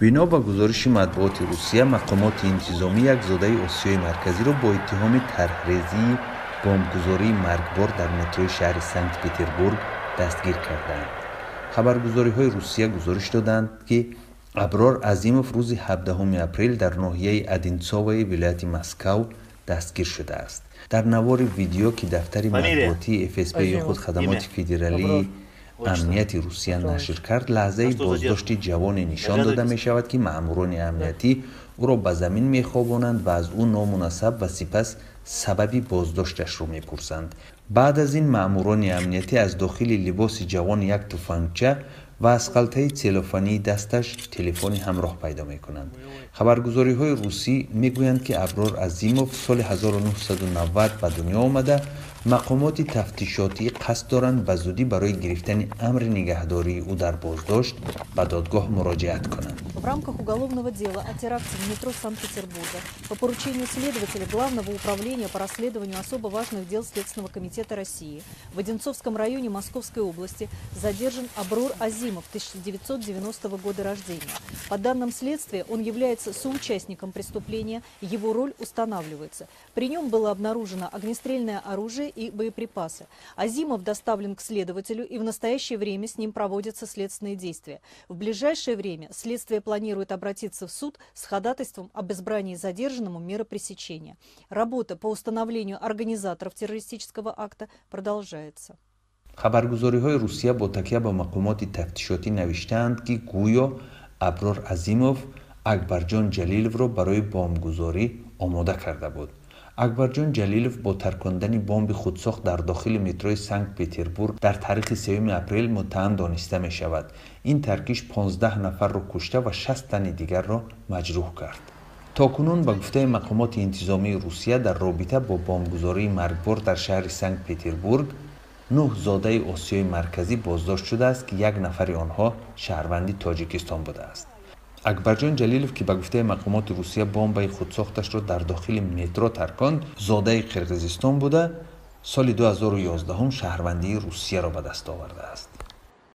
Бино ба гузориши матбуоти Русия, мақомоти интизомӣ як зодаи Осиёи Марказиро бо иттиҳоми тарҳрезии бомбгузории маргбор дар метрои шаҳри Санкт-Петербург дастгир кардаанд. Хабаргузориҳои Русия гузориш доданд, ки Аброр Азимов рӯзи 17 апрел дар ноҳияи Одинцовои вилояти Москав дастгир шудааст. Дар навори видео, ки дафтари матбуотии ФСБ ё худ Хадамоти федералии амнияти Русия нашр кард, лаҳзаи боздошти ҷавоне нишон дода мешавад, ки маъмурони амниятӣ ӯро ба замин мехобонанд ва аз ӯ ному насаб ва сипас сабаби боздошташро мепурсанд. Баъд аз ин маъмурони амниятӣ аз дохили либоси ҷавон як туфангча ва аз халтаи целлофании дасташ телефони ҳамроҳ пайдо мекунанд. Хабаргузориҳои русӣ мегӯянд, ки Аброр Азимов соли 1990 ба дунё омада, мақомоти тафтишотӣ қасд доранд ба зудӣ барои гирифтани амри нигаҳдории ӯ дар боздошт ба додгоҳ муроҷиат кунанд. В рамках уголовного дела о теракте в метро Санкт-Петербурга по поручению следователя Главного управления по расследованию особо важных дел Следственного комитета России в Одинцовском районе Московской области задержан Аброр Азимов, 1990 года рождения. По данным следствия, он является соучастником преступления, его роль устанавливается. При нем было обнаружено огнестрельное оружие и боеприпасы. Азимов доставлен к следователю, и в настоящее время с ним проводятся следственные действия. В ближайшее время следствие планирует обратиться в суд с ходатайством об избрании задержанному меры пресечения. Работа по установлению организаторов террористического акта продолжается. Хабаргузориҳои Русия бо такя ба мақомоти тафтишотӣ навиштаанд, ки гӯё Аброр Азимов Акбарҷон Ҷалиловро барои бомбгузорӣ омода карда буд. Акбарҷон Ҷалилов бо таркондани бомби худсохт дар дохили метрои Санкт-Петербург дар таърихи 3 апрел муттаҳам дониста мешавад. Ин таркиш 15 нафарро кушта ва 60 тани дигарро маҷрӯҳ кард. То кунун, ба гуфтаи мақомоти интизомии Русия, дар робита бо бомбгузории маргбор дар шаҳри Санкт-Петербург нӯҳ зодаи Осиёи Марказӣ боздошт шудааст, ки як нафари онҳо шаҳрванди Тоҷикистон будааст. Акбарҷон Ҷалилов, ки ба гуфтаи мақомоти Русия бомбаи худсохташро дар дохили метро тарконд, зодаи Қирғизистон буда, соли 2011 шаҳрвандии Русияро ба даст овардааст.